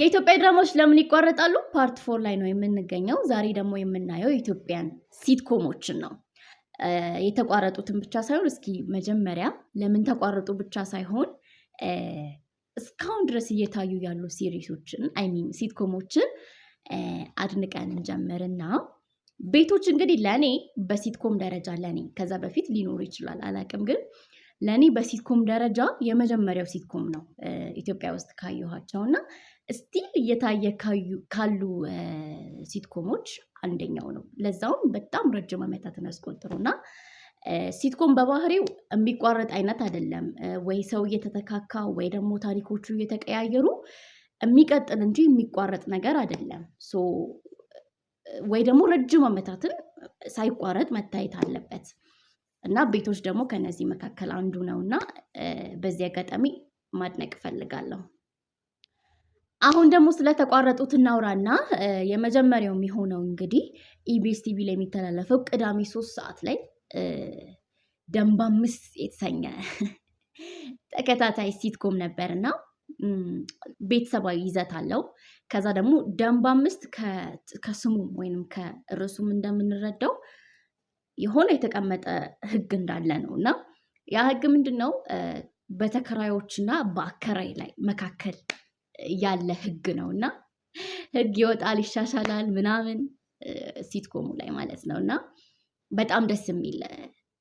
የኢትዮጵያ ድራማዎች ለምን ይቋረጣሉ? Part 4 ላይ ነው የምንገኘው። ዛሬ ደግሞ የምናየው የኢትዮጵያን sitcom ኦችን ነው። የተቋረጡትን ብቻ ሳይሆን፣ እስኪ መጀመሪያ ለምን ተቋረጡ ብቻ ሳይሆን እስካሁን ድረስ እየታዩ ያሉ series ኦችን፣ I mean sitcom ኦችን አድንቀን እንጀምርና ቤቶች እንግዲህ ለእኔ በ sitcom ደረጃ፣ ለእኔ ከዛ በፊት ሊኖሩ ይችላል አላቅም፣ ግን ለእኔ በ sitcom ደረጃ የመጀመሪያው sitcom ነው ኢትዮጵያ ውስጥ ካየኋቸው እና still እየታየ ካሉ sitcom ኦች አንደኛው ነው። ለዛውም በጣም ረጅም ዓመታትን ያስቆጥሩ እና sitcom በባህሪው የሚቋረጥ አይነት አይደለም። ወይ ሰው እየተተካካ ወይ ደግሞ ታሪኮቹ እየተቀያየሩ የሚቀጥል እንጂ የሚቋረጥ ነገር አይደለም። So ወይ ደግሞ ረጅም ዓመታትን ሳይቋረጥ መታየት አለበት እና ቤቶች ደግሞ ከነዚህ መካከል አንዱ ነው እና በዚህ አጋጣሚ ማድነቅ እፈልጋለሁ። አሁን ደግሞ ስለተቋረጡት እናውራና የመጀመሪያው የሚሆነው እንግዲህ ኢቢኤስ ቲቪ ላይ የሚተላለፈው ቅዳሜ 3 ሰዓት ላይ ደንብ አምስት የተሰኘ ተከታታይ sitcom ነበር እና ቤተሰባዊ ይዘት አለው። ከዛ ደግሞ ደንብ አምስት ከስሙም ወይንም ከርዕሱም እንደምንረዳው የሆነ የተቀመጠ ህግ እንዳለ ነው እና ያ ህግ ምንድን ነው? በተከራዮችና በአከራይ ላይ መካከል ያለ ህግ ነው እና ህግ ይወጣል፣ ይሻሻላል ምናምን sitcom ኡ ላይ ማለት ነው። እና በጣም ደስ የሚል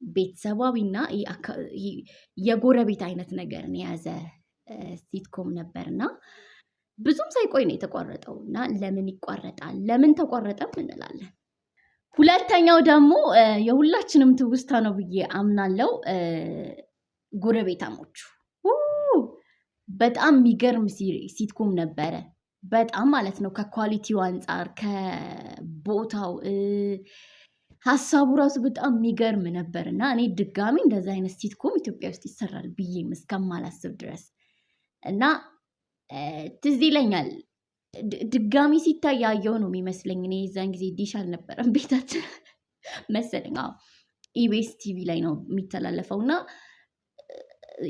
ቤተሰባዊና የጎረቤት አይነት ነገርን የያዘ sitcom ነበር እና ብዙም ሳይቆይ ነው የተቋረጠው። እና ለምን ይቋረጣል? ለምን ተቋረጠም እንላለን። ሁለተኛው ደግሞ የሁላችንም ትውስታ ነው ብዬ አምናለው። ጎረቤታሞቹ በጣም የሚገርም sitcom ነበረ። በጣም ማለት ነው። ከ quality ው አንጻር፣ ከቦታው፣ ሀሳቡ ራሱ በጣም የሚገርም ነበር እና እኔ ድጋሚ እንደዚ አይነት sitcom ኢትዮጵያ ውስጥ ይሰራል ብዬም እስከማላስብ ድረስ እና ትዝ ይለኛል፣ ድጋሚ ሲታይ ያየው ነው የሚመስለኝ። እኔ የዛን ጊዜ ዲሽ አልነበረም ቤታችን መሰለኝ። አዎ፣ ኢቢኤስ ቲቪ ላይ ነው የሚተላለፈው እና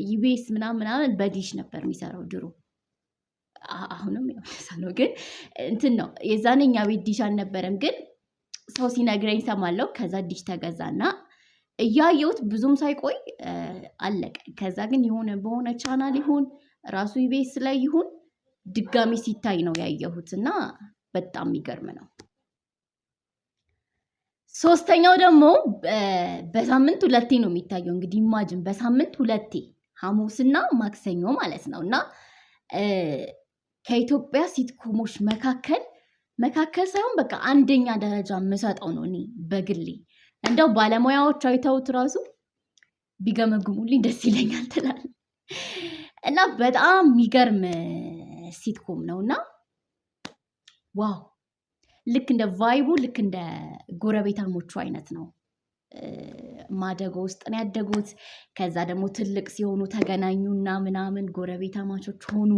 ኢቢኤስ ምናምን ምናምን በዲሽ ነበር የሚሰራው ድሮ። አሁንም ያው ነው፣ ግን እንትን ነው፣ የዛኔ እኛ ቤት ዲሽ አልነበረም፣ ግን ሰው ሲነግረኝ ሰማለሁ። ከዛ ዲሽ ተገዛና እያየሁት ብዙም ሳይቆይ አለቀ። ከዛ ግን የሆነ በሆነ ቻናል ይሁን ራሱ ኢቢኤስ ላይ ይሁን ድጋሚ ሲታይ ነው ያየሁት እና በጣም የሚገርም ነው። ሶስተኛው ደግሞ በሳምንት ሁለቴ ነው የሚታየው። እንግዲህ imagine፣ በሳምንት ሁለቴ፣ ሐሙስና ማክሰኞ ማለት ነው። እና ከኢትዮጵያ sitcom ኦች መካከል፣ መካከል ሳይሆን በቃ አንደኛ ደረጃ የምሰጠው ነው እኔ በግሌ። እንደው ባለሙያዎች አይተውት ራሱ ቢገመግሙልኝ ደስ ይለኛል ትላል። እና በጣም የሚገርም sitcom ነው እና wow፣ ልክ እንደ vibe ኡ ልክ እንደ ጎረቤታሞቹ አይነት ነው። ማደጎ ውስጥ ነው ያደጉት። ከዛ ደግሞ ትልቅ ሲሆኑ ተገናኙና ምናምን ጎረቤታማቾች ሆኑ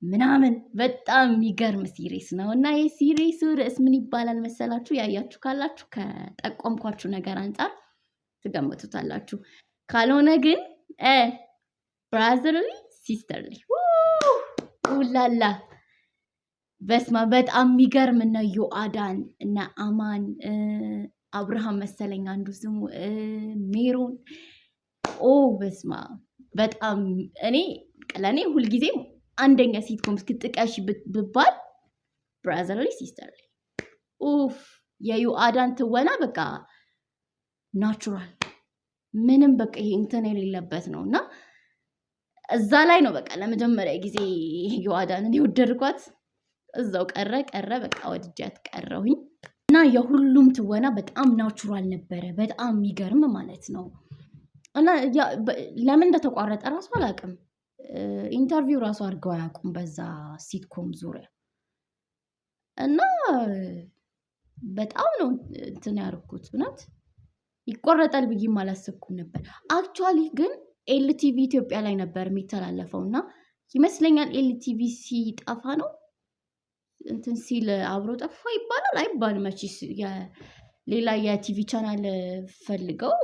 ምናምን። በጣም የሚገርም series ነው እና የ series ኡ ርዕስ ምን ይባላል መሰላችሁ? ያያችሁ ካላችሁ ከጠቆምኳችሁ ነገር አንጻር ትገምቱታላችሁ። ካልሆነ ግን Brotherly Sisterly። ኡላላ፣ በስማ፣ በጣም የሚገርም። እነ ዮአዳን፣ እነ አማን፣ አብርሃም መሰለኝ አንዱ ስሙ፣ ሜሮን፣ ኦ በስማ፣ በጣም እኔ ለእኔ ሁልጊዜም አንደኛ sitcom እስክጥቀሽ ብባል Brotherly Sisterly። ኡፍ፣ የዮአዳን ትወና በቃ natural፣ ምንም በቃ ይሄ እንትን የሌለበት ነው እና እዛ ላይ ነው በቃ ለመጀመሪያ ጊዜ ዮአዳንን የወደድኳት። እዛው ቀረ ቀረ፣ በቃ ወድጃት ቀረሁኝ። እና የሁሉም ትወና በጣም natural ነበረ። በጣም የሚገርም ማለት ነው። እና ለምን እንደተቋረጠ ራሱ አላውቅም። Interview ራሱ አድርገው አያውቁም በዛ sitcom ዙሪያ እና በጣም ነው እንትን ያደረኩት። እውነት ይቆረጣል ብዬም አላሰብኩም ነበር። Actually ግን ኤልቲቪ ኢትዮጵያ ላይ ነበር የሚተላለፈው እና ይመስለኛል ኤልቲቪ ሲጠፋ ነው፣ እንትን ሲል አብሮ ጠፋ ይባላል አይባልም። መቼስ ሌላ የ TV channel ፈልገው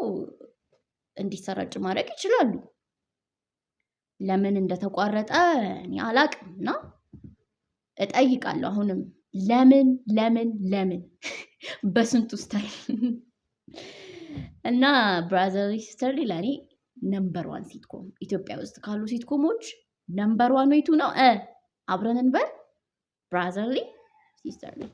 እንዲሰራጭ ማድረግ ይችላሉ። ለምን እንደተቋረጠ እኔ አላቅም። እና እጠይቃለሁ አሁንም ለምን ለምን ለምን በስንቱ style። እና Brotherly Sisterly ለእኔ number one sitcom፣ ኢትዮጵያ ውስጥ ካሉ sitcom ኦች number one የቱ ነው? አብረን እንበል፣ Brotherly Sisterly።